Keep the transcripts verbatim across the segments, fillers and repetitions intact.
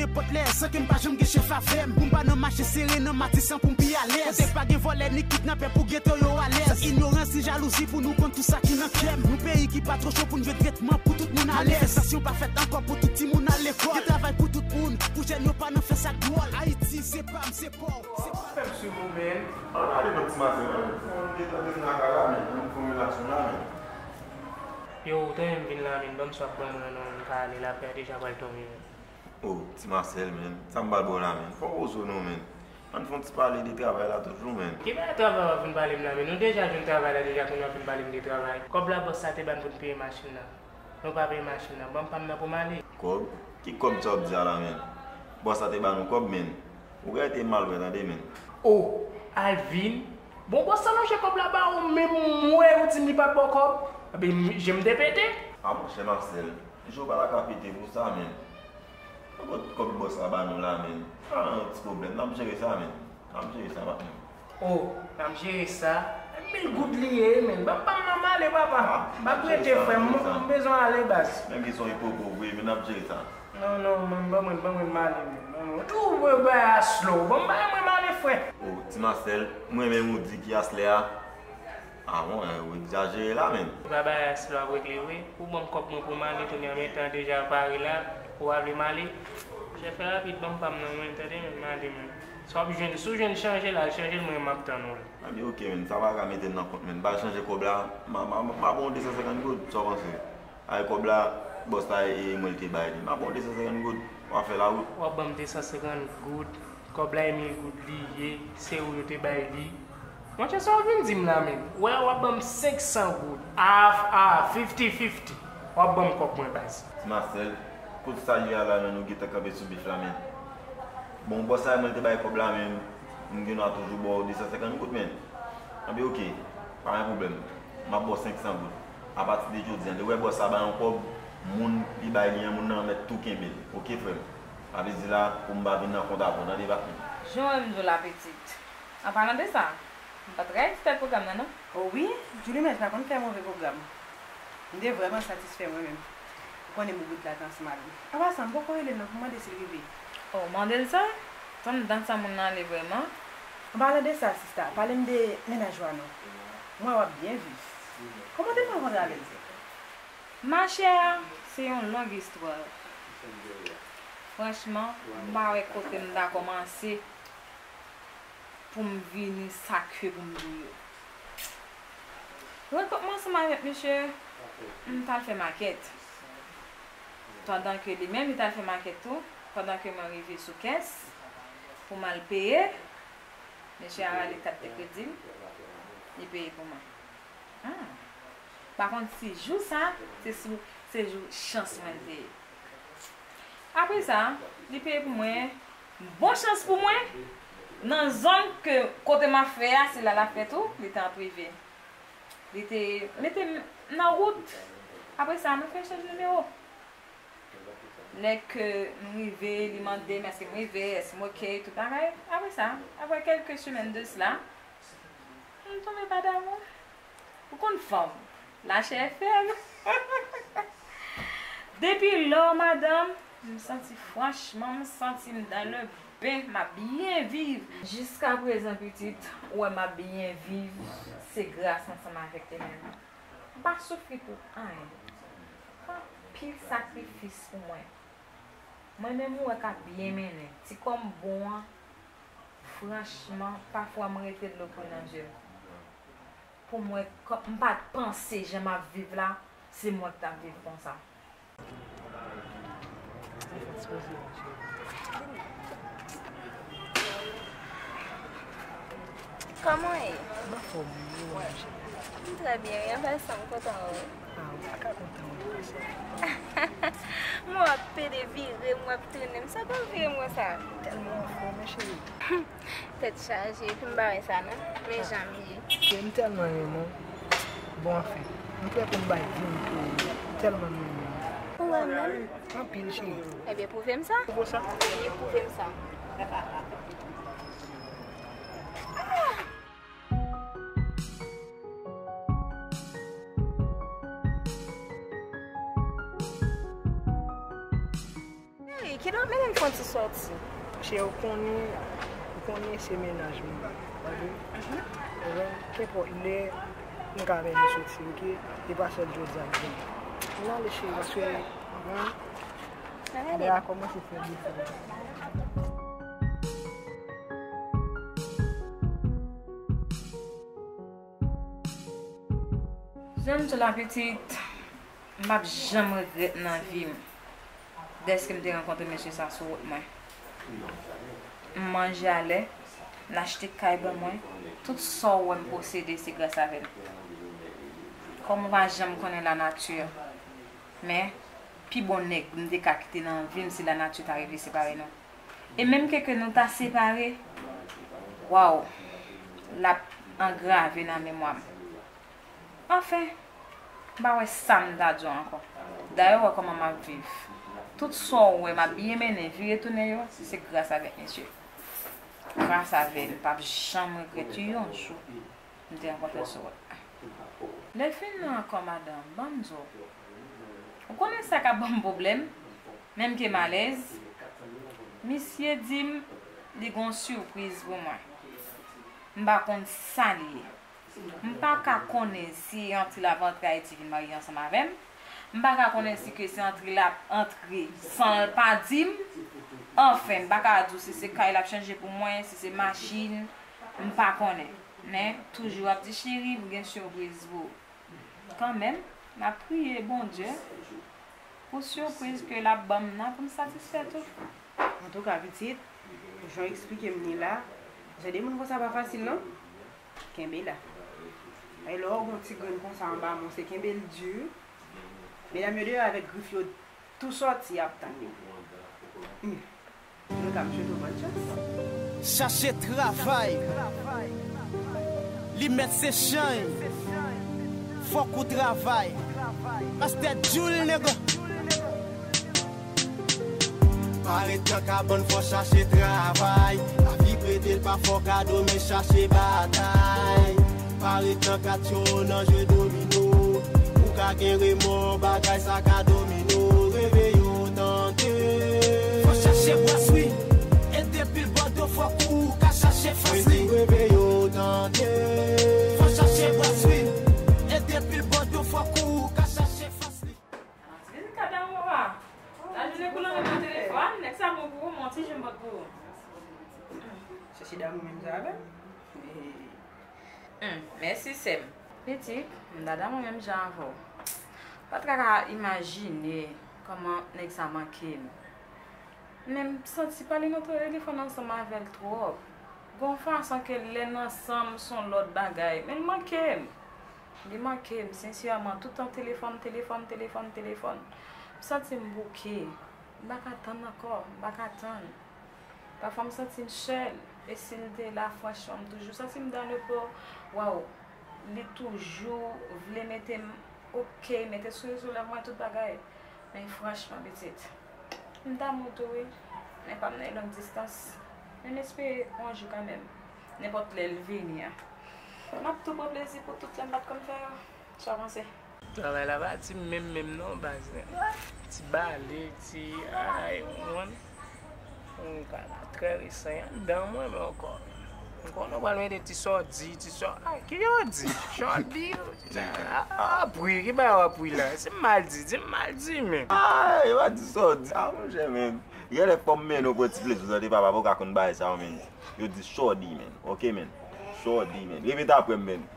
Nenpòt lè, san ke m pa janm gen chèf avè m. Pou m pa nan mache sere nan Matisan pou m pi alèz. Kote pa gen vòlè ni kidnapè pou geto yo alèz. San inyorans ni jalouzi pou nou konn tout sa ki nan kè m. Nou peyi ki pa twò cho pou n jwenn tretman pou tout moun alèz. Manifestasyon pa fèt ankò pou tout timoun al lekòl. Gen travay pou tout moun, pou jèn yo pa nan fè sa k dwòl. Ayiti, se pa m, se pa w, se pa m. Fè m swiv ou, men. Ann ale non, ti maten, men. Fè yon detan detan nan kay la, men. Ann fè yon relasyon la, men. Yo, ou te menm vin la, men. Ban m swaf ban mwen non, m ka ale, lapli a deja pral tonbe, men. Oh, ti Marcel, men. Sa m pral ba w la, men. Fò w poze w non, men. Ann fè yon ti pale de travay la toujou, men. Ki bagay travay w ap vin pale m la, men? Nou deja jwenn travay la deja, kounye w ap vin pale m de travay. Kòb la bòs la te ban n pou n peye machin nan. Nou pa peye machin nan. Ban m pa m nan pou m ale. Kòb? Ki kòb sa w ap di a la, men? Bòs la te ba nou kòb, men. Ou ka rete malwè, tande, men. Oh, Alvin. Bon, bòs la lonje kòb la ba ou, men m wè ou di m li pa t ba w kòb. Ebyen, je m te pete. Ah, monchè Marcel, je w pa ta ka pete pou sa, men. Nenpòt kòb bòs la ba nou la, men. Pa nan yon ti pwoblèm, n ap jere sa, men. N ap jere sa, patnè. Oh, n ap jere sa. Mil goud li ye, men. Ban m pa m nan m ale, papa. Ah, m ap rete, frè m. M bezwen ale, baz. Menm ke se yon ipopov, wi, men n ap jere sa. Non, non, man, ban mwen, ban mwen m ale, men. Ban mwen. Ou tou, ou bay a slow. Ban m bay mwen m ale, frè. Oh, ti Marcel, mwen menm ou di ki aslè a. Ah bon, eh, ou egzajere la, men. Ou pa bay a slow ap regle vre. Ou ban m kòb mwen pou m ale, kounye a men tan deja pare la. Ou pa vle m ale. Chèf, fè rapid, ban m pa m nan mwen, tande, men, m ale, men. Si w ap jwenn, si w jwenn chanje la, chanje l, mwen, m ap tann ou la. Anben, oke, men, sa pa ka mete n nan kont, men. M pa chanje kòb la, m a, m a, m a ba w de san senkant goud, sa w panse? Ay, kòb la, bòs la, e mwen l te bay li. M a ba w de san senkant goud, w a fè lawout. W ap ban m de san senkant goud. Kòb la e mil goud li ye, se ou yo te bay li. Monchè, sa w vin di m la menm? Wè, w ap ban m senk san goud. A, a, fifty fifty. W ap ban m kòb mwen, baz. Ti Marcel, kote sa ye a la, men nou gentan kanpe sou bif la, men. Bon, bòs la, mwen te bay kòb la, men m gen dwa toujou ba w de san senkant goud, men. Anben, oke, pa gen pwoblèm. M ap ba w senk san goud. Apati de jodi a, lè w wè bòs la bay yon kòb, moun li bay li an, moun nan mèt tou kenbe l. Oke, frè m? Sa vle di la, pou m pa vin nan kont avè w, tande, patnè. Jan w wè m di w la, pitit. An palan de sa, m pa t ka egzistè pwogram nan, non. O wi, Djoulimèt pa konn fè move pwogram. M te vrèman satisfè mwen menm. Ou konnen m bout la te ansanm ak li. An pasan, m poko rele l non pou m mande si l rive. O, mande l sa? Tann dan sa moun nan ale vrèman. An palan de sa, sista, pale m de mennaj ou a non. M wè w ap byen viv. Kòman w te fè rankontre avè l? Machè, se yon long istwa. Franchman, m pa wè kote m ta kòmanse pou m vini sa ke pou m di w yo. Rankont mwen ansanm avèk misye, m t al fè makèt. Pandan ke li menm, li t al fè makèt tou, pandan ke mwen rive sou kès pou m al peye, misye a rale kat de kredi m, li peye pou mwen. Hmm. Pa konn si jou sa, se sou, se jou chans mwen l te ye. Apre sa, li peye pou mwen. Bon chans pou mwen, nan zòn ke kote m ap fè a, se la l ap fè tou, li te an prive. Li te mete m nan wout. Apre sa, nou fè chanj nimewo. Lè ke m rive, li mande m èske m rive, èske m oke, tout bagay. Apre sa, apre kèlke semèn de sela, m tonbe pa damou. Ou konn fanm, lachè fèb. Depi lò, madanm, m santi, franchman, m santi m dans le bain, m ap byen viv. Jiskaprezan, pitit, ou wè m ap byen viv, se gras ansanm avèk li menm. M pa soufri pou anyen. Anpil sakrifis pou mwen. Mwen menm ou wè k ap byen mennen. Ti kò m bon an, franchman, pafwa m rete dlo koule nan je m. Pou mwen, kò-, m pa t panse jan m ap viv la, se mwen k t ap viv konsa. Kòman w ye? M anfòm wi, ou menm, cheri? M trè byen wi, anpasan m kontan wè w. Ah, ou pa ka kontan wè m, ma cheri. M wè w ap pede vire m, w ap tounen m, sa pa vire m konsa? M tèlman anfòm wi, cheri. Tèt chaje, epi m pa wè sa non, men jan m ye. Cheri, m tèlman renmen w. Bon, anfen, m prè pou m bay vi m pou ou, tèlman m renmen w. Ou renmen m? Anpil, cheri. Ebyen, pwouve m sa. Pwouve w sa? Ebyen, pwouve m sa. Cheri, kite Mennen m fè yon ti sòti. Cheri, ou konnen, ou konnen se mennaj mwen, pa vre? Kenpòt lè, m ka mennen soti, oke? E pa sèl jodi a m gen. Ann ale, cheri, paske, lè a kòmanse fè defo. Jan m di w la, pitit, m p ap janm regrèt nan vi m dèske m te rankontre mesye sa sou wout mwen. M manje alè, l achte kay ban mwen, tout sa w wè m posede se gras avè l. Kòm ou pa janm konnen lanati, men pi bon nèg m te ka kite nan vi m si lanati ta rive separe nou. E menm ke, ke nou ta separe, waw, l ap angrave nan memwa m. Anfen, m pa wè sa m ta di w ankò. Dayè, w wè kòman m ap viv. Tout sa w wè m ap byen mennen, vire tounen yo, se gras avèk misye. Gras avè l, m p ap janm regrèt yon jou m te rankontre l sou wout. Lè fin nan ankò, madanm, ban m di w. Ou konnen sa k ap ban m pwoblèm, menm ke m alèz? Misye di m li gen yon sipriz pou mwen. M pa konn sa l ye. M pa ka konnen si Anti l ap antre Ayiti vin marye ansanm avè m. M pa ka konnen si ke se Anti l ap antre san l pa di m. Anfen, m pa ka di w si se kay l ap chanje pou mwen, si se machin, m pa konnen. Men, toujou ap di, cheri, m gen sipriz pou ou. Kanmenm, m ap priye Bondye pou sipriz ke l ap ban m nan pou m satisfè tou. Antouka, pitit, jan w eksplike m li la, jan de moun konsa pa fasil non. Kenbe la. E lè w gen yon ti grenn konsa anba men w, se kenbe l di. Medam yo deyò avèk grif yo tou sòti, y ap tann yo. Hmm. Antouka, m swete w bòn chans. Chache travay. Li mèt se chan. Fòk ou travay. Pastè Jul, nèg. Pa ret nan kabann, fò chache travay. Lavi prete l pa fò kado, men chache batay. Pa ret nan katye w nan jwe domino. Ou ka gen remò, bagay sa ka domino. Reve yo tante. Fò chache bras wi. E depi l bò do fòk ou ka chache fas li. Reve yo tante. Fò chache bras wi. E depi l bò do fòk ou ka chache fas li. Vin ka damou papa. Lajounen kou l antre nan telefòn, nèg sa bon pou ou, men yon ti jen m pot pou ou. Chèche damou menm jan avè m. Hmm, mèsi sè m. Pitit, m ta damou menm jan avè w. Pa t ka ka imajine kòman nèg sa manke m. Men m santi pale nan telefòn ansanm avè l twòp. Gon fason ke lè n ansanm s on lòt bagay, men l manke m. Li manke m, sensèman, tout tan telefòn, telefòn, telefòn, telefòn. M santi m bouke. M pa ka tann ankò, m pa ka tann. Pafwa m santi m sèl, e si l te la, franchman, m toujou santi m dan le po. Waw, li toujou vle mete m oke, mete souri sou lèv mwen, tout bagay. Men franchman, pitit, m damou tou wi, men pa m nan long distans. Men m espere yon jou kanmenm, nenpòt lè l vini an, m ap tou pran plezi pou tout sa m pa t konn fè yo. Sa w panse? Travay la pa ti menm menm non, baz. Ti bale, ti, ay, ou konprann? Ou ka la trè resan anndan mwen, men ankò. M konnen w pral mete ti sòdi, ti sò-, ay, ki yo di? Sòdi, a, a, pri, ki bagay w ap pri la? Si m mal di, di m mal di, men. Ay, yo pa di sòdi. A, monchè, men. Genlè fò m mennen w pran ti plezi w tande papa, pou w ka konn bagay sa yo, men. Yo di sòdi, men. Oke, men. Sòdi, men. Repete apre m, men.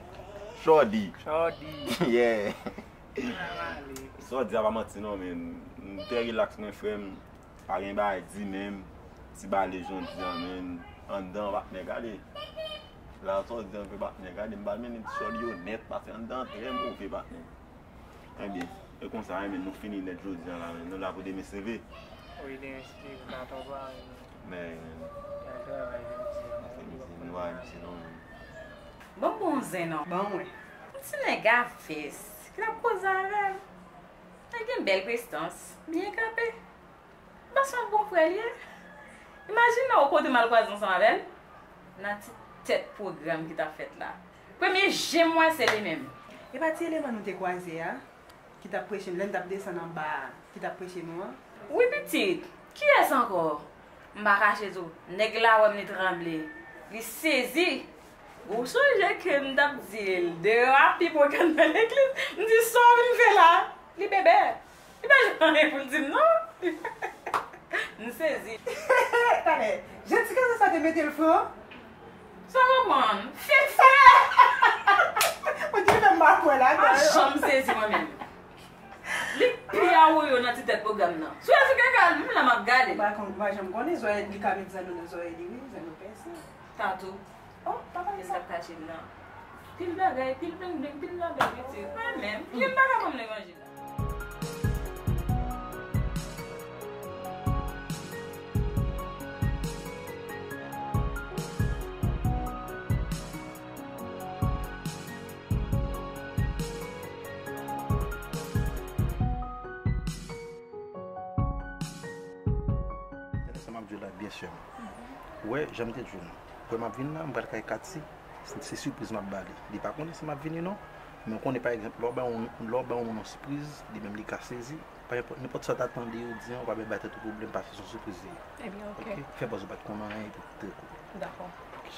Sòdi. Sòdi. Yeah. Sòdi a pa manti non, men. M trè rilaks, mwen, frè m. Pa gen bagay di menm. Ti bale jodi a, men. Anndan, patnè, gade. La, sòdi a, patnè, gade. M pral mennen ti sòdi yo nèt, paske anndan trè move, patnè. Ebyen, e konsa, ebyen, nou fini nèt jodi a la, men. Nou la pou demen se vre. Wi, demen se vre, pa twò pare. Men, men. N al travay jodi a. Fè mizè, nou pa mizè non, men. Ban m bon zen non. Ban mwen. Yon ti nèg a vès. Ki t ap koze avè m. Nèg gen bèl prestans. Byen kanpe. M panse yon bon frè l ye. Imajine w kote m al kwaze ansanm avè l. Nan ti tèt pwogram ki t ap fèt la. Premye je m wè se li menm. E pa ti eleman nou te kwaze a? Ki t ap preche m, lè n t ap desann anba a, ki t ap preche nou an? Wi, pitit. Kiyès ankò? M pa kache di w, nèg la wè m, li tranble. Li sezi. Ou sonje ke m t ap di l, deyò a pi bon ke anndan legliz. M di, sa w vin fè la? Li bèbè. Li pa janm anyen pou l di m non. M sezi. Talè, jan ti gason sa te mete l fran. Sa w konprann? Fim fè! Mwen te fè m pa kwè ladan. M pa janm sezi mwen menm. Li pi awoyo nan ti tèt pwogram nan. Sou Jezi Kaka, m la m ap gade. M pa konn, m pa janm konnen, zòrèy li ka met zanno nan zòrèy li, wi, zanno pèse. Tatou. Oh, papa li sa. L t ap kache m nan. Pil bagay, pil bling bling, pil bagay pitit. Mwen menm, m pa ka ban m levanjil la. Tande sa m ap di w la, byen sè m. Ou wè, jan m te di w nan. Ou wè m ap vin la, m pral kay Katy. Se, se sipriz m ap ba li. Li pa konnen si m ap vini non. Men w konnen, pa egzanp, lè w bay yon, lè w bay yon moun yon sipriz, li menm li ka sezi. Pa nenpòt, nenpòt sa w ta tande yo di an, w pa bay tèt ou pwoblèm paske se yon sipriz li ye. Ebyen, oke. Oke? Fè bòz ou pa t konn anyen epi trè kou. Dakò. Oke.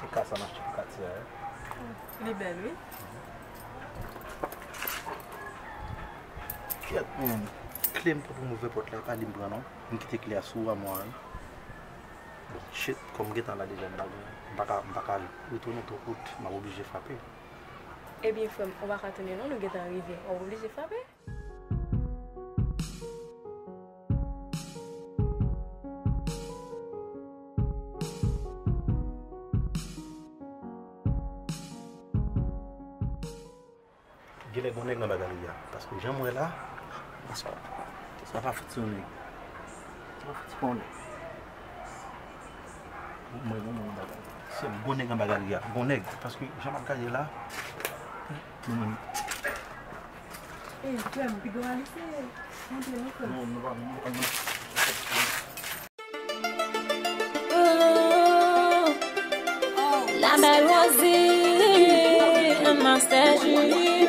E ka sa m achte pou Katia a? Li bèl, wi. Kèt, men, kle m pran pou m ouvè pòt la, pa li m pran non. M kite kle a sou amwa a, wi. Bon, shit, kòm m gentan la deja, m pa gen, m pa ka, m pa ka retounen twò kout, m ap oblije frape. Ebyen, frè m, ou pa ka tounen non, nou gentan rive. W ap oblije frape. Genlè gon nèg anba galri a, paske jan m wè la, sa, sa pa fout se yon nèg. Sa pa fout se pa yon nèg. Mwen, mwen, mwen, mwen, se gon nèg anba galri a, gon nèg, paske jan m ap gade la, mwen, mwen. Ey, frè m, piga w ale se monte non, frè m. Non, nou pa, nou pa, nou pa. La belle Rosie, un master G.